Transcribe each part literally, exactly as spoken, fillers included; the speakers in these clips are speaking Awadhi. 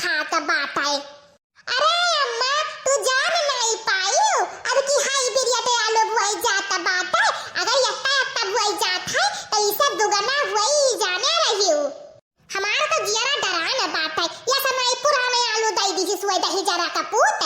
खात बाटे। अरे अम्मा, तू जान नाई पायू, अब की हाइब्रिड आलू बुआई जात बाटे। अगर यत्ता यत्ता बुआई जात है, तो इसे दुगना हुई जाने रहियो। हमार तो जियरा डरान बाटे, या समय पुराने आलू दई दीजिस वही दही जरा का पूत।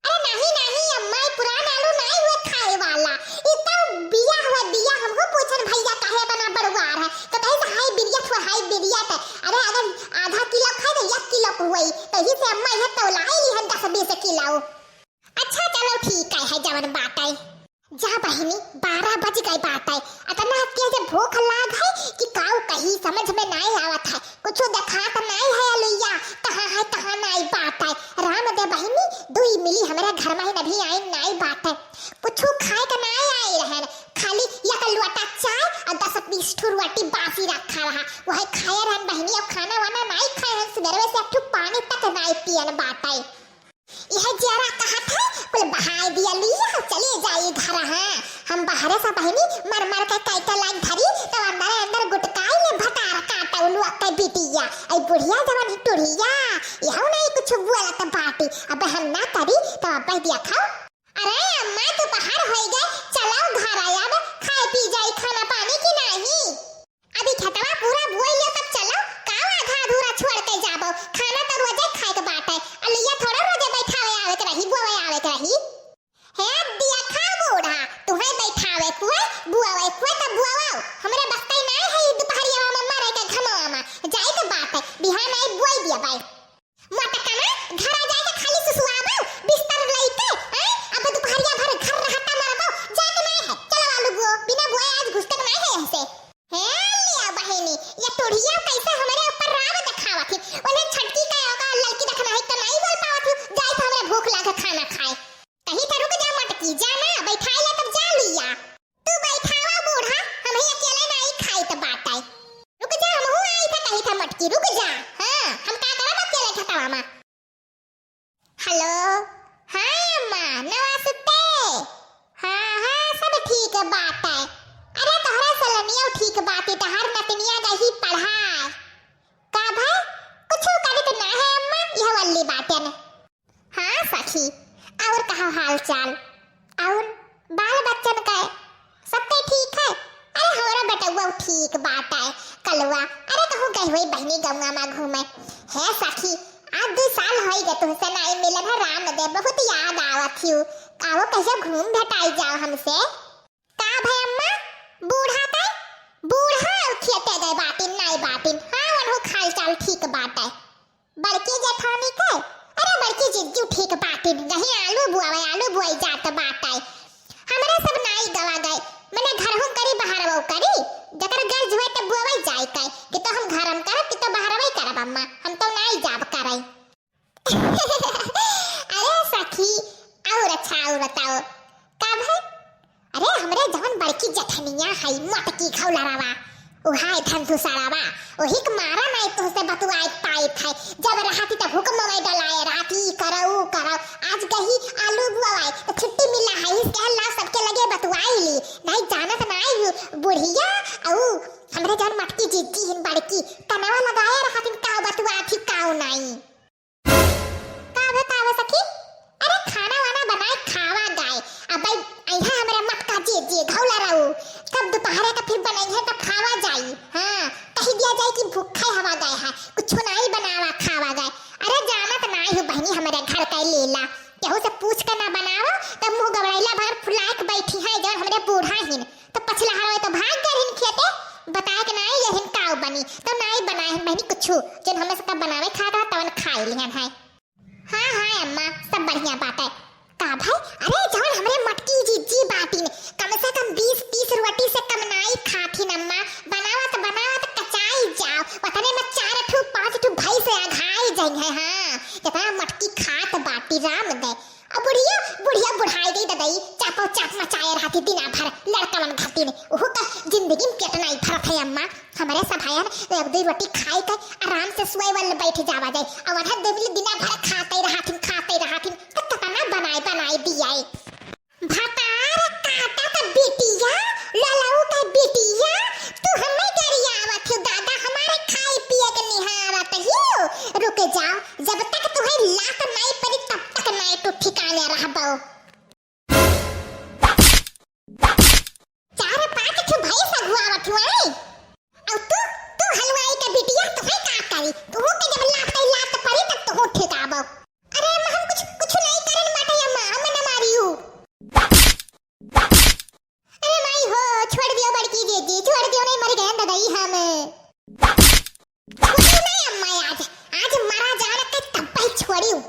अरे नहीं, नहीं अम्मा, ई पुरान आलू नाई हुए खाए वाला। ई तो बिया हुए बिया, हमहू पूछन भैया काहे बना बड़ुआर है, तो कहे से हाइब्रिड हुए, हाइब्रिड है। अरे अगर आधा किलो खाए तो एक किलो हुई, तो ही से अम्मा यह तौलाई ली हम दस बीस किलो। अच्छा चलो ठीक है, है जवन बात है। जा बहिनी, बारह बज गए बाटे। अतना तेज भूख लाग है कि काऊ कही समझ में नाई आवत है। कुछ देखात नाई है अलुइया, कहाँ है कहाँ नाई बाटे। राम दे बहिनी, दुई मिली हमरे घर में ही नभी आई नाई बाटे। कुछ खाए का नाई आई रहन, खाली एक लोटा चाय और दस बीस ठू रोटी बासी रखा रहा, वही खाए रहन बहिनी। अब खाना वाना नाई खाए हन, सुबेरवे से एक ठू पानी तक नाई पियन बाटे। यह जरा कहत है, कुल बहाय दिया लिया, चली जाई घर। हाँ, हम बाहरे से बहिनी मर मर के काइटा लाग धरी, तो अंदर अंदर गुटकाई ले भतार काटा उलुआ के बिटिया। आई बुढ़िया जवन ही टुढ़िया, यहू नहीं कुछ बोलत बाटी। अब हम ना करी, तो अब दिया खाओ। अरे अम्मा, दोपहर होई गए, चलो घर आया, अब खाए पी जाई खाना पानी की नहीं। अभी खेतवा पूरा बोई लियो, तब चलो, का आधा अधूरा छोड़ के जाबो? खाना तो रोजे खाए के बाटे, अलुइया थोड़ा रोजे बैठावे आवे के रही, बोवे आवे के रही। हे दिया खा बूढ़ा, तुहे बैठावे कुए, बुआवे कुए तब बुआवाओ। हमरे बस्ते नाय है ई दुपहरिया में मरे के घमवा में, जाए के बाटे, बिहान आई बोई दिया बाई। मोटकना, घरा जाके खाली सुसुआबो, बिस्तर लइके, हैं? अब दुपहरिया भर घर रहता मरबो, जाके नाय है। चलो आलू बुओ, बिना बुआए आज घुसतक नाय है यहाँ से। हे लिया बहिनी, ये टुढ़िया कैसे हमरे ऊपर राव देखावत ही? उन्हें छटकी का ओका लड़की देखना है तो नाई बोल पावत ही, जाए तो हमरे भूख लागे खाना खाए। कहीं तो रुक जा मटकी, जा ना, बैठाई ले तब जा लिया। तू बैठावा बूढ़ा, हम ही अकेले नाई खाई त बात आई। रुक जा, हमहू आई था कही था मटकी, रुक जा। हाँ, हम का करब अकेले खेतवा में? हेलो, हाँ अम्मा, नमस्ते। हाँ, हाँ, सब ठीक बात है। अरे तोहरा सलनिया ठीक बात है, तोहर नतनिया गही पढ़ाए। का भाई, कुछ करित ना है अम्मा, यह वल्ली बातें। हाँ सखी, और कहा हाल चाल? और बाल बच्चन का सबके ठीक है? अरे हमरा बेटउआ ठीक बाटे, कलुआ। अरे कहूँ गई हुई बहिनी गौवा में घूमे। हे सखी, आज दो साल होई गए तुमसे नाई मिलन है, राम दे बहुत याद आवत हियो। आवो कहियो घूम भेटाई जाओ हमसे। का भई अम्मा, बूढ़ा तै? बूढ़ा और खेते गए बाटिन, नाई बाटिन। हाँ, वनहु खाल चाल ठीक बाटे। बड़की जेठानी के, अरे बड़की जिज्जू ठीक बाटिन, गही आलू बुआवे, आलू बुआई जात बाटे। हमरे सब नाई गवा गए, मने घरहू करी, बहरवो करी, जकर गर्ज हुए त बुआवे जाए के, कि तो हम घरम करब, कि तो बहरवे करब अम्मा, हम तो नाई जाब करे। अरे सखी, और अच्छा और बताओ, का भई? अरे हमरे जवन बड़की जेठनिया है, मोटकी घौलरावा, उहाय धन दुसारावा, ओही के मारा नाई तुहसे बतुआए पाइत है। जब रहती तब हुक्म में डलाए रहती, ई करो, ऊ करो। आज गही आलू बुआए, तो छुट्टी मिला है, इसके अल्लाह सबके लगे बतुआई ली। नाई जानत नाई हूँ, बुढ़िया, औ हमरे जवन मोटकी जिज्जी हिन बड़की, कनवा लगाए रहती, काव बतुआत ही, काव नाई। का भे, का भे सखी? अरे खाना वाना बनाए खावा गाए। अब भाई, अइहा हमरे मटका जे जे घौला रहू। तब दोपहरे का फिर बनइहे तब खावा जाई। हाँ, कही दिया जाए कि भूखा हवा गए है, कुछ नाई बनावा खावा गए। अरे जानत नाई हूँ बहिनी, हमरे घर का लीला। केहू से पूछ के ना बनावा, तब मुँह गबड़ैला भर फुलाए के बैठी है जौन हमरे बूढ़ा हिन। तो पछिला हरवे तो भाग गए रहिन खेते, बताए के नाई ये हिन काव बनी, तो नाई बनाए हन बहिनी कुछु, जौन हमें सबका बनावे खाए रहा तवन खाए लिहन है। हाँ, हाँ अम्मा, सब बढ़िया बात है। का भाई, अरे जौन हमरे मोटकी जिज्जी बाटिन, कम से कम बीस तीस रोटी से कम नाई खाथिन अम्मा, बनावत बनावत कचाई जाओ, वतने में चार ठू पाँच ठू भैंस अघाई जइहैं, हाँ, कितना मोटकी खात बाटी राम दे। अब बुढ़िया, बुढ़िया बुढ़ाई गई ददई, चापो चाप मचाए रहती दिना भर, लड़कवन खातिर। ओहू का जिंदगी में केतना ही फर्क है अम्मा। हमरे सब है एक दो रोटी खाई के आराम से सोए वाले बैठ जावा जाए। और वहाँ देवली दिना भर खाते रहथिन, खाते रहथिन, तो कितना बनाए, बनाए दिया है। भतार काटा का बिटिया, ललऊ का बिटिया, तू हमें गरियावत हो दादा, हमारे खाए पिए के निहारत हो। रुक जाओ, जब छोड़ियो।